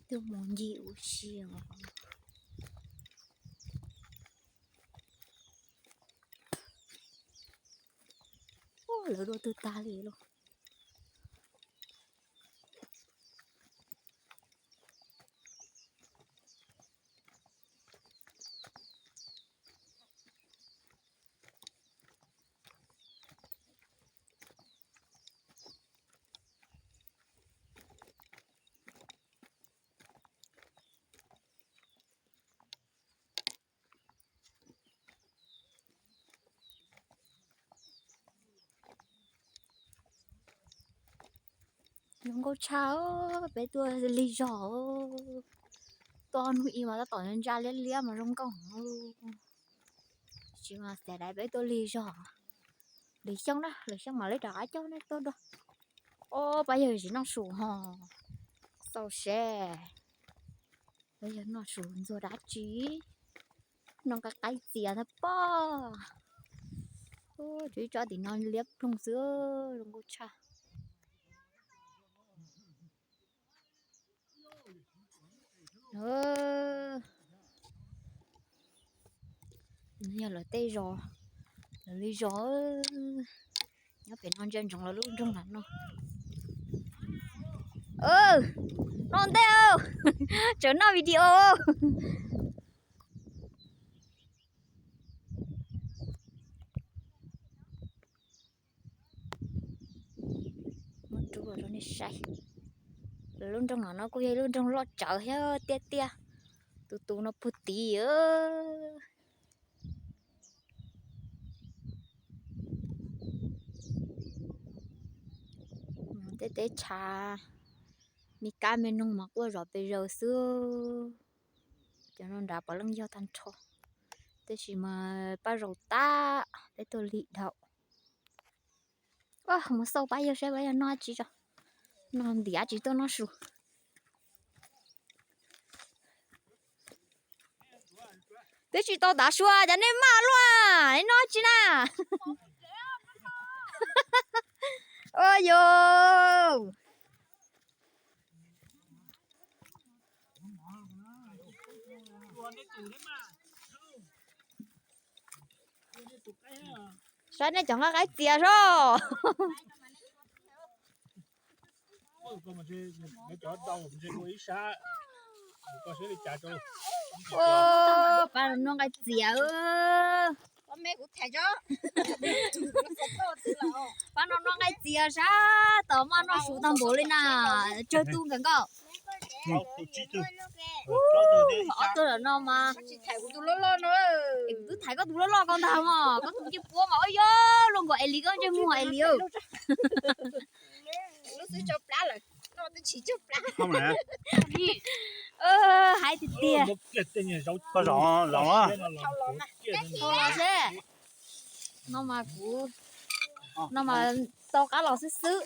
Tuaj mus ncig ua si os. Lawv dua twg tag li lauj. Zoo nkauj tshaj, peb tuaj lig zog. Tuaj hnub ib mas tab tom ntsa liab liab mas zoo nkauj. Tsis mas xav dais peb tuaj lig zog. Lwm xyoo na, lwm xyoo mam li rov qab coj nej tuaj dua. Ob pab yawg tsis noj su ho. Xau seb pab yawg noj su ntxuag dab tsi. Noj qaib qaib txias ntag pob. Tsuas ib tsob tim no liab ploog xwb, zoo nkauj tshaj. Yog lawv tej zos, lawv li zos, nyob pem no ntsia ntsoov lawv lub nroog no. Noj ntej, tseem noj video. Muab rub los rau nej saib. Lub nroog no no kuj yog ib lub nroog loj tsawv thiab tiaj tiaj. Tus tus no puag tid. Tej teb chaws me kab me noog mas quaj zom pes zaws xwb. Cov no nrad puav leej yog tag nrho, tab sis mas paj zaum tag peb tuaj lig dhau. Mus xauj pab yawg saib pab yawg noj dab tsi tso, noj ntim dab tsi tuaj noj su. Twb tsis tau tav su cas nej maj luaj, noj dab tsi na? Ua yus. Saib nej cov nqaij qaib txias soj. Pab noj nqaij txias. Pab noj noj nqaij txias sab tom maj noj su tag npaum li na. Tsawg tus nkawd nkauj? Ob tug lawm no mas. Kuv twb thaiv koj tus loj loj ko ntag mog, koj tus ncej puab mas ua yog luaj nkaus es li koj ntsej muag es li. Hais tiag tiag. Los seb. No mas kuv, no mas tau qab los xwb xwb.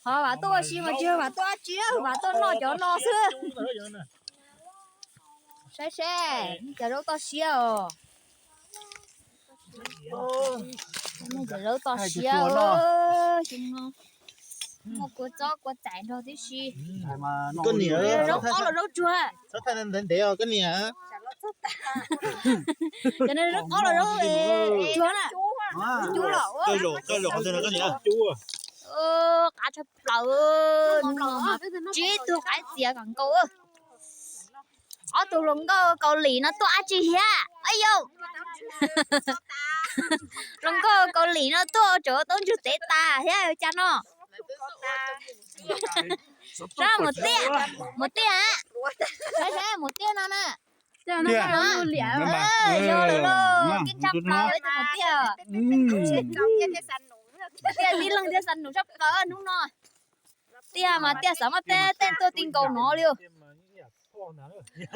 Qhov vam tuaj ua si mas tsis yog vam tuaj dab tsi, vam tuaj noj cov no xwb. Saib seb, cov zaub toj siab os. Cov zaub toj siab. Xyoo no muaj kua txob kua txaim nrog tib si. Koj niam, zaub qob los zaub tsuag? Txhob thaij ntev ntev os koj niam. Cov no zaub qob los zaub tsuag na? Cub los. Qab tshaj plaws. Hnub no mas tsib tug qaib txias kom nkaus. Ob tug hluas nkauj Kaus Lim no tuaj dab tsi thiab? Ab yau, hluas nkauj Kaus Lim no tuaj ua tsov taub ntsug tev tas thiab cas no. Saib mus tiaj, mus tiaj, saib saib mus tiaj no na. Yog lawm lauj, keeb tshaj plaws ib tug mus tiaj. Tiaj tib leeg thiaj xav num tshaj plaws hnub no. Tiaj mas tiaj xav muab tej tej tuaj ti nkaus no li.